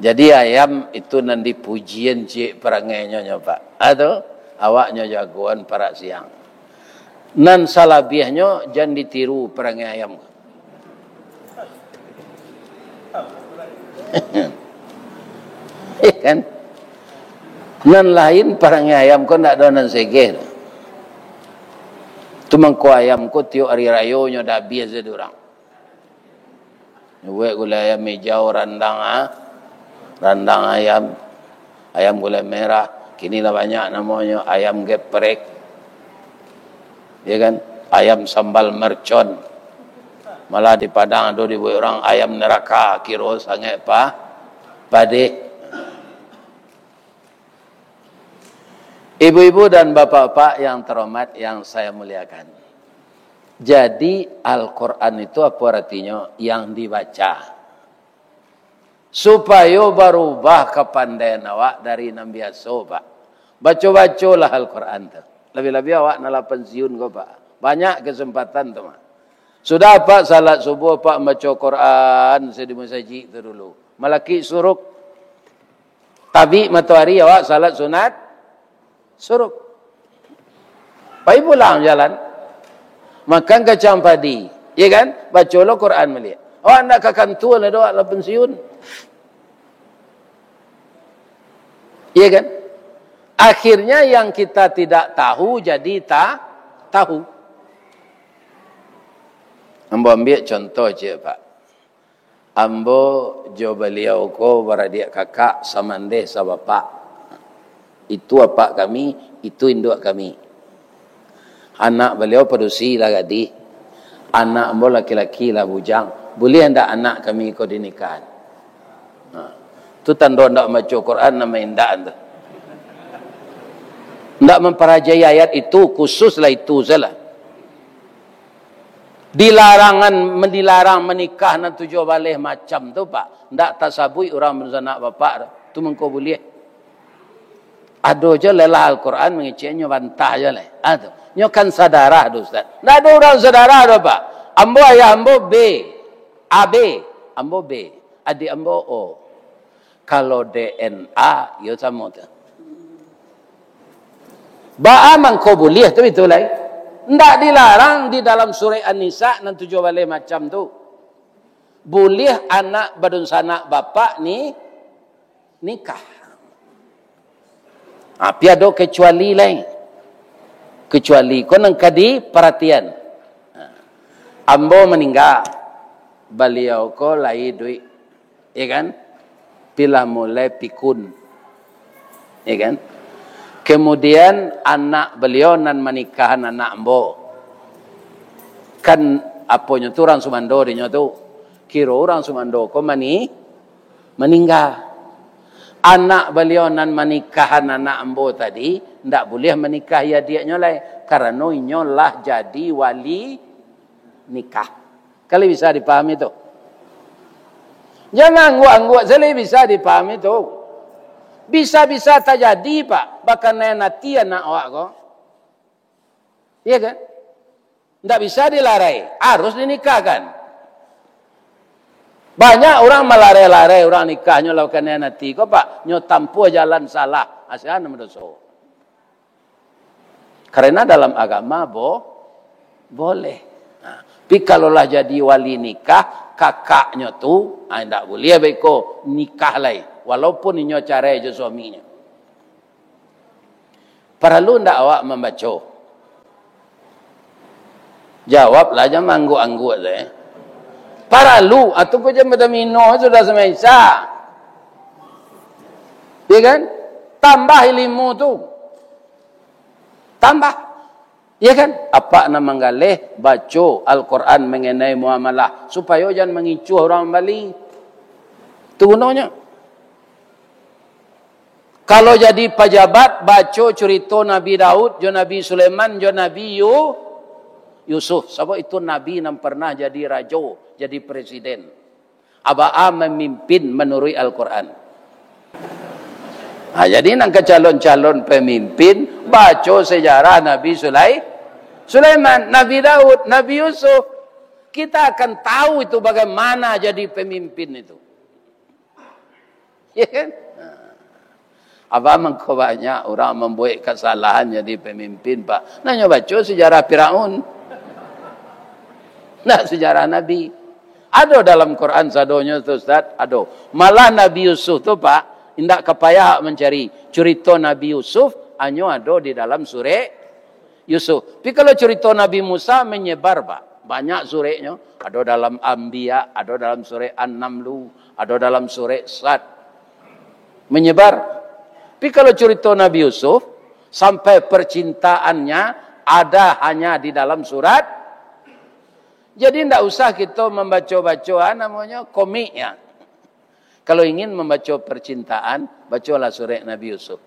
Jadi ayam itu nan dipujian ciek parangainyo nyo, Pak. Ado, awaknyo jagoan parak siang. Nan salabiahnyo jan ditiru parangai ayam. Iya kan? Nan lain parangai ayam ko ndak ado nan segeh. Tu mangko ayam ko tiok ari rayo nyo dah abiah se dek urang. Buek gulai ayam hijau, randang, ah. Randang ayam. Ayam gulai merah. Kini lah banyak namonyo ayam geprek. Ya kan? Ayam sambal mercon. Malah di Padang ado dibuek urang ayam neraka, kiro sangaik pa-, padeh. Ibu-ibu dan bapak-bapak yang terhormat, yang saya muliakan. Jadi, Al-Quran itu apa artinya? Yang dibaca. Supayo barubah kapandaian awak dari nan biaso, Pak. Baco-bacolah Al-Quran tu. Labiah-labiah awak nan lah pensiun ko, Pak. Banyak kesempatan tu, Mak. Sudah, Pak, salat subuh, Pak, baco Quran se di masajik tu dulu. Malakik suruk. Tabik matoari awak salat sunat suruk. Pai pulang jalan. Makan kacang padi. Ya kan? Baco lo Quran baliak. Awak ndak ka kantua lai doh, awak lah pensiun. Ya kan? Akhirnya yang kita tidak tahu jadi ta-, tahu. Ambo ambiak contoh ciek, Pak. Ambo jo baliau ko baradiak kakak, samandeh sabapak. Itu apak kami, itu induak kami. Anak baliau padusi lah gadih. Anak ambo laki-laki lah bujang. Buliah ndak anak kami ko dinikahan? Ha. Tu tando ndak mambaco Quran, namo indak tu. Ndak mamparajai ayat itu, khusus lah itu salah. Dilarangan, dilarang manikah nan tujuah baleh macam tu, Pak. Ndak tasabuik urang dunsanak bapak tu. Tu mangko buliah. Ado jo lelah Al-Quran mangecek nyo bantah jo lai. Ah, tu. Nyo kan sadarah tu, Ustaz. Ndak ado urang sadarah tu, Pak. Ambo ayah ambo B. A B. Ambo B. Adik ambo O. Kalau D N A, yo samo tu. Baa mangko buliah tu itu lai? Ndak dilarang di dalam surek An-Nisa nan tujuah baleh macam tu. Buliah anak badunsanak bapak ni nikah. Tapi ado kecuali lai. Kecuali ko nan ka diparatian. Ambo maningga, baliau ko lai iduik. Ya kan? Pilah mulai pikun. Ya kan? Kemudian anak baliau nan manikahan anak ambo. Kan aponyo tu urang sumando dinyo tu. Kiro urang sumando ko mani-, maningga. Anak baliau nan manikahan anak ambo tadi, ndak buliah manikahi adiaknyo lai, karano inyo lah jadi wali nikah. Kan lai bisa dipahami tu? Jan angguak-angguak sajo, lai bisa dipahami tu. Bisa-bisa tajadi, Pak, bakanai ati anak awak ko. Iya kan? Ndak bisa dilarai, harus dinikahkan. Banyak urang malarai-larai urang nikahnyo lah bakanai ati ko, Pak, nyo tampuah jalan salah, asa nan badoso. Karena dalam agama bo-, boleh. Nah, tapi kalau lah jadi wali nikah, kakaknyo tu, ah, indak buliah beko nikah lai, walaupun inyo carai jo suaminyo. Paralu ndak awak mambaco? Jawablah, jan maangguak-angguak tu, eh. Paralu, atu ko jan badomino sudah samaisa. Ya kan? Tambah ilmu tu. Tambah. Ya kan? Apak nan manggaleh, baco Al-Quran mengenai muamalah, supayo jan mangicuah urang mambali. Tu gunonyo. Kalau jadi pajabat, baco curito Nabi Daud, jo Nabi Sulaiman, jo Nabi Yu-, Yusuf. Sabab itu nabi nan pernah jadi rajo, jadi presiden. Abaa mamimpin manuruik Al-Quran. Ha, jadi nan ka calon-calon pamimpin, baco sejarah Nabi Sulai-, Sulaiman, Nabi Daud, Nabi Yusuf. Kita akan tahu itu bagaimana jadi pemimpin itu. Ya kan? Nah. Abaa mangko banyak urang mambuek kasalahan jadi pamimpin, Pak. Nah, nyo baco sejarah Firaun. Nah, sejarah Nabi. Ado dalam Quran sadonyo tu, Ustaz? Ado. Malah Nabi Yusuf tu, Pak, indak ka payah mancari. Curito Nabi Yusuf hanyo ado di dalam surek Yusuf. Tapi kalau curito Nabi Musa manyebar, Pak. Banyak sureknyo. Ado dalam Anbiya, ado dalam surek An-Namlu, ado dalam surek Sad. Manyebar. Tapi kalau curito Nabi Yusuf, sampai percintaannya ada hanya di dalam surat. Jadi, ndak usah kito mambaco-baco, ah, namonyo komik, ya. Kalau ingin mambaco percintaan, bacolah surek Nabi Yusuf.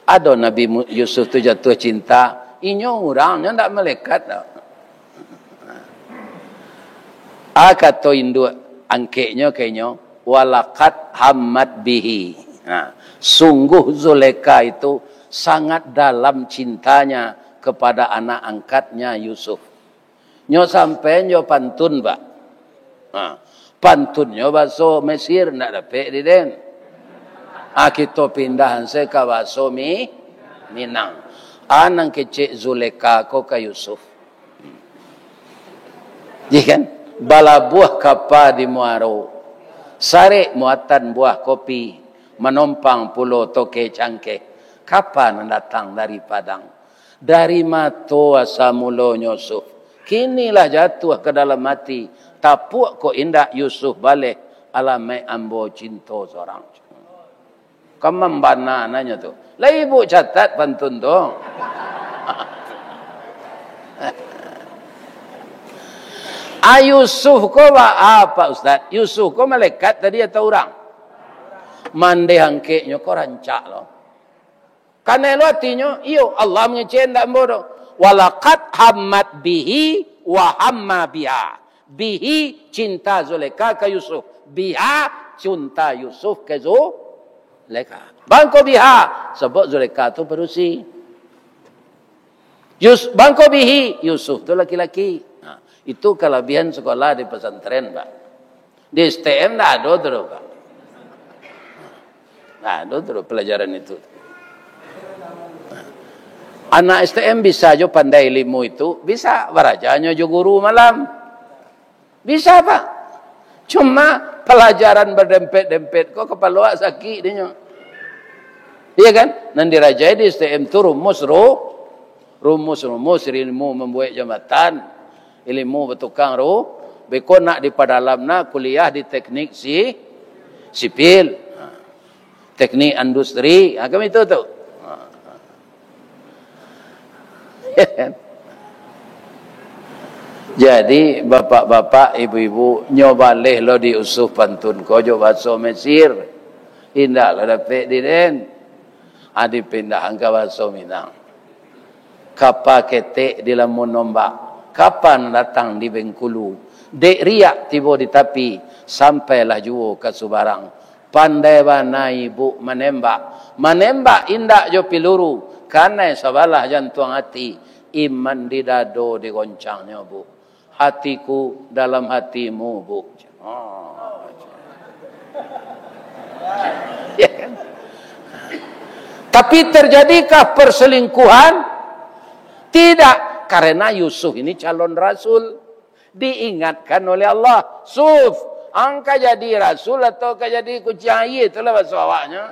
Ado Nabi Mu-, Yusuf tu jatuah cinta, inyo urang, nyo ndak malaikat doh. Ah, kato induak angkeknyo ka inyo, "Walaqad hammat bihi." Nah, sungguh Zulekha itu sangat dalam cintanya kepada anak angkatnya Yusuf. Nyo sampai nyo pantun, Pak. Ha, pantunnyo baso Mesir, ndak dapek di den. Ha, kito pindah se ka baso Mi-, Minang. Ha, nan kecek Zulekha ko ka Yusuf. Iya kan? Balabuah kapa di muaro, sarek muatan buah kopi, manompang pulo toke cangkeh. Kapa nan datang dari Padang? Dari mato asa mulonyo Yusuf. Kini lah jatuah ka dalam ati. Tapuak kok indak Yusuf baleh, alamaik ambo cinto sorang. Kamam bana nanyo tu. Lah ibuk catat pantun tu. Ah, Yusuf ko ba-, apa, Ustaz? Yusuf ko malaikat tadi atau urang? Mandeh angkeknyo ko rancak lo. Kanai lo atinyo, iyo, Allah mangecek ndak ambo doh. "Walaqad hammat bihi wa hamma biha." Bihi, cinta Zulekha ka Yusuf. Biha, cinta Yusuf ka Zulekha. Bangko biha, sabab Zulekha tu padusi. Yus-, bangko bihi, Yusuf tu laki-laki. Nah, itu kalabihan sekolah di pesantren, Pak. Di S T M ndak ado tu doh, Pak. Ndak ado tu doh pelajaran itu. Anak S T M bisa jo pandai ilmu itu, bisa barajanyo jo guru malam. Bisa, Pak. Cuma pelajaran badempet-dempet ko kapalo awak sakik dinyo. Iya kan? Nan dirajai di S T M tu rumus ru-, rumus-rumus ilmu mambuek jambatan, ilmu batukang ru-, beko nak dipadalam na kuliah di teknik si-, sipil. Ha. Teknik industri, ha, kan itu tu. Ha. Jadi, bapak-bapak, ibu-ibu, nyo baleh lo di Yusuf pantun ko jo baso Mesir. Indak lo dapek di den. Ha, dipindahan ka baso Minang. Kapa ketek dilamun ombak, kapa nan datang di Bengkulu. Dek riak tibo di tapi, sampailah juo ka subarang. Pandai bana ibuk manembak. Manembak indak jo piluru, kanai sabalah jantuang ati. Iman di dado digoncangnyo, Bu. Hatiku dalam hatimu, Bu. Oh. Ya kan? Tapi terjadikah perselingkuhan? Tidak, karena Yusuf ini calon rasul. Diingatkan oleh Allah, "Suf, ang ka jadi rasul atau ka jadi kuciang aia?" Itulah bahasa awaknya.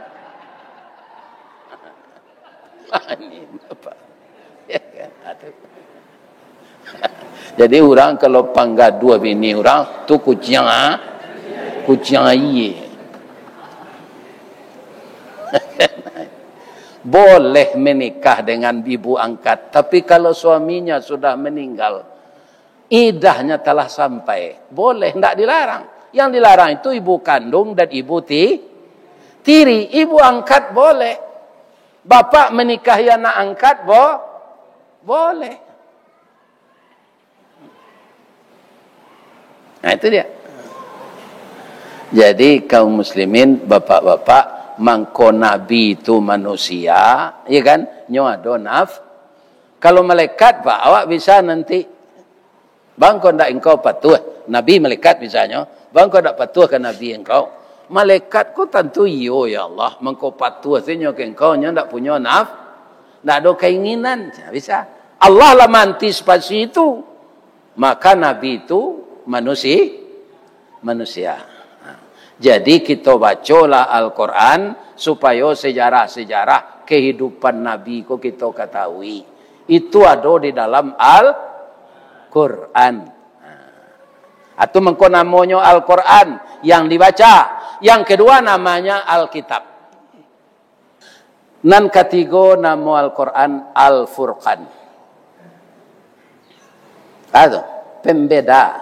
Ini apa? Ya kan? Aduh. Jadi, urang kalau panggaduah bini urang, tu kuciang, ah, kuciang aia. Boleh menikah dengan ibu angkat, tapi kalau suaminya sudah meninggal, iddahnya telah sampai, boleh, ndak dilarang. Yang dilarang itu ibu kandung dan ibu ti-, tiri. Ibu angkat boleh. Bapak menikahi anak angkat, bo-, boleh. Nah, itu dia. Jadi, kaum muslimin, bapak-bapak, mangko Nabi itu manusia, ya kan? Nyo ado naf-, kalau malaikat, Pak, awak bisa nanti, bangko ndak engkau patuah, Nabi malaikat misalnyo, bangko ndak patuah ka Nabi engkau. Malaikat ko tantu iyo, "Ya Allah, mangko patuah tu nyo ka engkau, nyo ndak punyo naf-, ndak ado keinginan." Bisa. Allah lah maantisipasi itu. Maka Nabi itu manusi-, manusia. Nah, jadi, kito bacolah Al-Quran, supayo sejarah-sejarah kehidupan Nabi ko kito katahui. Itu ado di dalam Al-Quran. Nah, atu mangko namonyo Al-Quran yang dibaca. Yang kedua namanya Alkitab. Nan katigo, namo Al-Quran Al-Furqan. Ado pembeda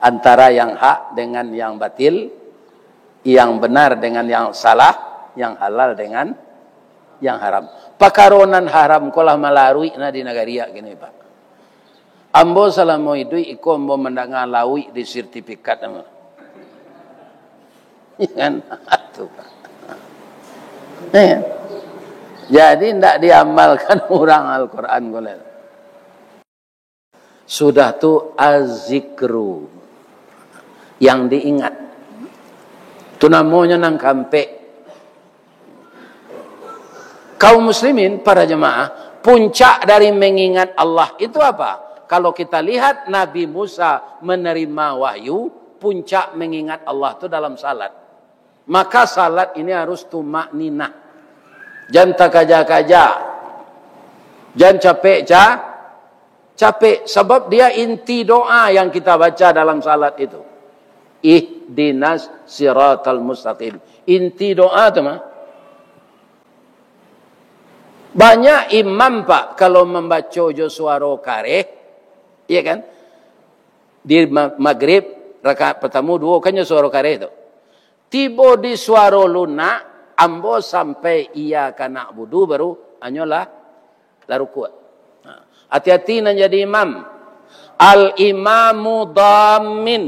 antara yang hak dengan yang batil, yang benar dengan yang salah, yang halal dengan yang haram. Pakaro nan haram ko lah malaruik na di nagari kini, Pak. Ambo salamo iduik iko ambo mandanga lauik di sertifikat ambo. Kan? Tu, Pak. Ya. Jadi, ndak diamalkan urang Al-Quran ko lai. Sudah tu, az-zikru, yang diingat. Tu namonyo nan kaampek. Kaum muslimin, para jemaah, puncak dari mengingat Allah itu apa? Kalau kita lihat Nabi Musa menerima wahyu, puncak mengingat Allah tu dalam salat. Maka salat ini harus tumakninah. Jan takaja-kaja. Jan capek ca-, capek. Sabab dia inti doa yang kita baca dalam salat itu. Ihdinas siratal mustaqim. Inti doa tu mah. Banyak imam, Pak, kalau mambaco jo suaro kareh, iya kan? Di ma-, magrib, rakaat partamo, duo, kan jo suaro kareh tu. Tibo di suaro lunak, ambo sampai iyyaka na'budu, baru anyo lah, lah rukuak. Nah, ati-ati nan jadi imam. Al-imamu dhammin.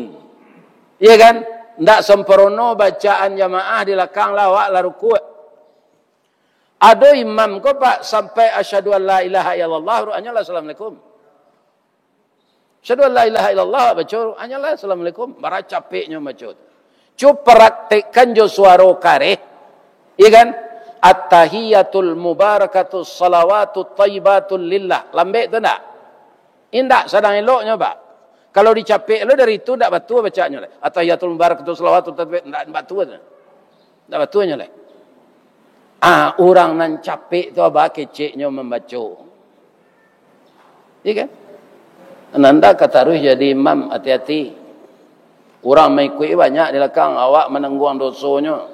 Iya kan? Ndak sempurno bacaan jamaah di lakang lah, awak lah rukuak. Ado imam ko, Pak, sampai asyhadu an la ilaha illallah, ruanyo lah assalamualaikum. Asyhadu an la ilaha illallah, baco, ruanyo lah assalamualaikum. Bara capeknyo baco tu. Cu praktekkan jo suaro kareh. Iya kan? At-tahiyatul mubarakatus salawatut thayyibatul lillah. Lambek tu ndak? Indak, sadang eloknyo, Pak. Kalau dicapek lo dari tu, ndak batua bacaannyo lai. At-tahiyatul mubarakatus salawatut tayyib-, ndak batua tu. Ndak batua nyo lai. Ah, urang nan capek tu, aba keceknyo mambaco. Iya kan? Nan ndak ka taruih jadi imam, ati-ati. Urang maikuik banyak di lakang, awak manangguang dosonyo.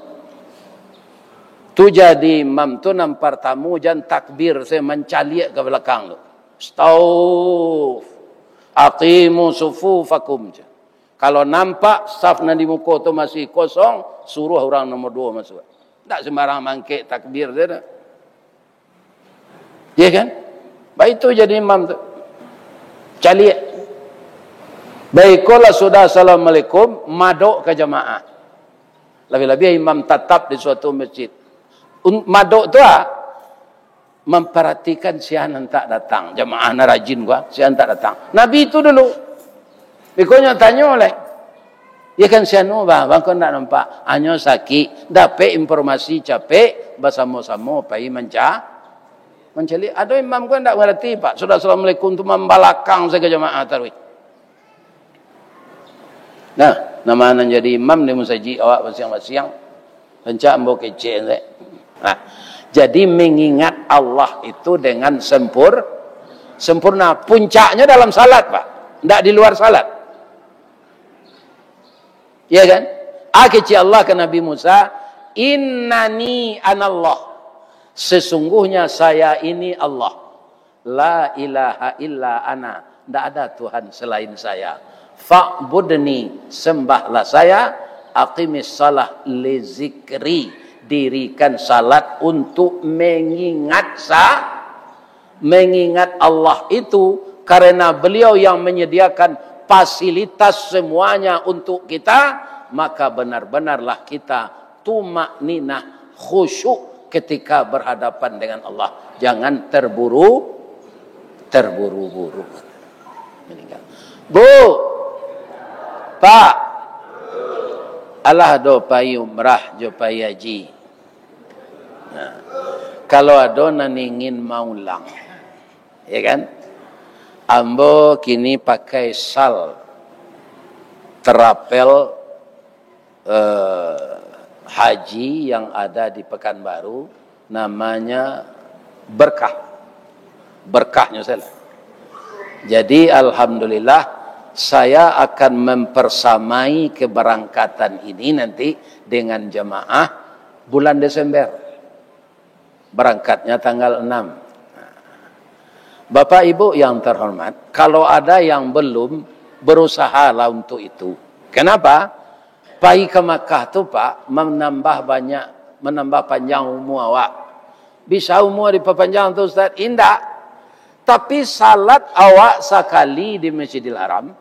Tu jadi imam tu nan partamo, jan takbir se mancaliak ka balakang tu. Stauf, aqimu sufufakum. Kalau nampak saf nan di muko tu masih kosong, suruah urang nomor duo masuak. Ndak sembarang mangkek takbir sajo. Iya kan? Baitu jadi imam tu. Caliak. Baikolah sudah assalamualaikum, madok ka jamaah. Labiah-labiah imam tatap di suatu masjid. Un-, madok tu ah, mamparatikan sia nan tak datang. Jamaah nan rajin ko, sia nan tak datang. Nabi tu dulu. Beko nyo tanyo lai. Ya kan, si anu, bah, bang ko ndak nampak, hanyo sakik, dapek informasi capek, basamo-samo pai manca-, mancaliak. Ado imam ko ndak mangarati, Pak, sudah assalamualaikum tu mambalakang sajo jamaah tarawih. Nah, nama nan jadi imam di musajik awak basiang-basiang. Rancak ambo kecek se. Nah, jadi mengingat Allah itu dengan sempur-, sempurna. Puncaknya dalam salat, Pak. Ndak di luar salat. Ya kan? Ah, kecek Allah ka Nabi Musa, "Innani anallah." Sesungguhnya saya ini Allah. La ilaha illa ana, ndak ada Tuhan selain saya. Fa'budni, sembahlah saya. Aqimis salah li zikri, dirikan salat untuk mengingat sa-, mengingat Allah itu, karena Beliau yang menyediakan fasilitas semuanya untuk kita, maka benar-benarlah kita tumakninah, khusyuk ketika berhadapan dengan Allah. Jangan terburu, terburu-buru. Meninggal. Bu, Pak, alah do pai umrah jo pai haji. Nah, kalau ado nan ingin maulang, ya kan? Ambo kini pakai sal travel eh, haji yang ada di Pekanbaru, namanya Berkah. Berkahnyo salah. Jadi, alhamdulillah, saya akan mempersamai keberangkatan ini nanti dengan jamaah bulan Desember. Berangkatnya tanggal enam. Bapak Ibu yang terhormat, kalau ada yang belum, berusahalah untuk itu. Kenapa? Pai ka Makkah tu, Pak, menambah banyak, menambah panjang umua awak. Bisa umua dipapanjang tu, Ustaz? Indak. Tapi salat awak sakali di Masjidil Haram,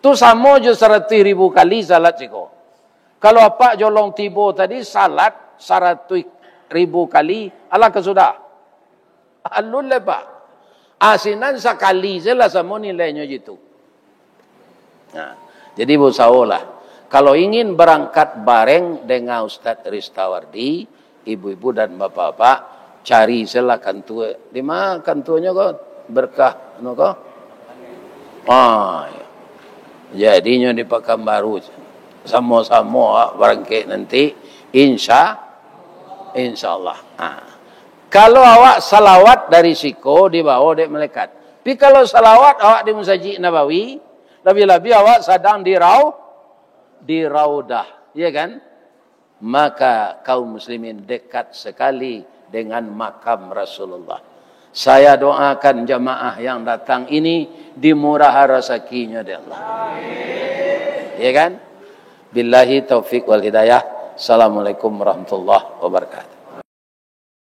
tu samo jo saratuih ribu kali salat siko. Kalau apak jolong tibo tadi, salat saratuih ribu kali, alah ka sudah. Alun lai, Pak. Ah, sinan sakali se lah samo nilainyo jitu. Nah, jadi bausaholah. Kalau ingin berangkat bareng dengan Ustaz Ristawardi, ibu-ibu dan bapak-bapak, cari se lah kantua. Di ma kantuanyo ko? Berkah, anu ko? Ah, ya. Jadinyo di Pakanbaru. Samo-samo awak barangkek nanti, insya, insya Allah. Ha. Kalau awak salawat dari siko dibawa dek malaikat. Tapi kalau salawat awak di Masajid Nabawi, labiah-labiah awak sadang di Rau-, di Raudah, ya kan? Maka kaum muslimin dekat sekali dengan makam Rasulullah. Saya doakan jamaah yang datang ini dimurahan rasakinyo dek Allah. Ya kan? Billahi taufik wal hidayah. Assalamualaikum warahmatullahi wabarakatuh.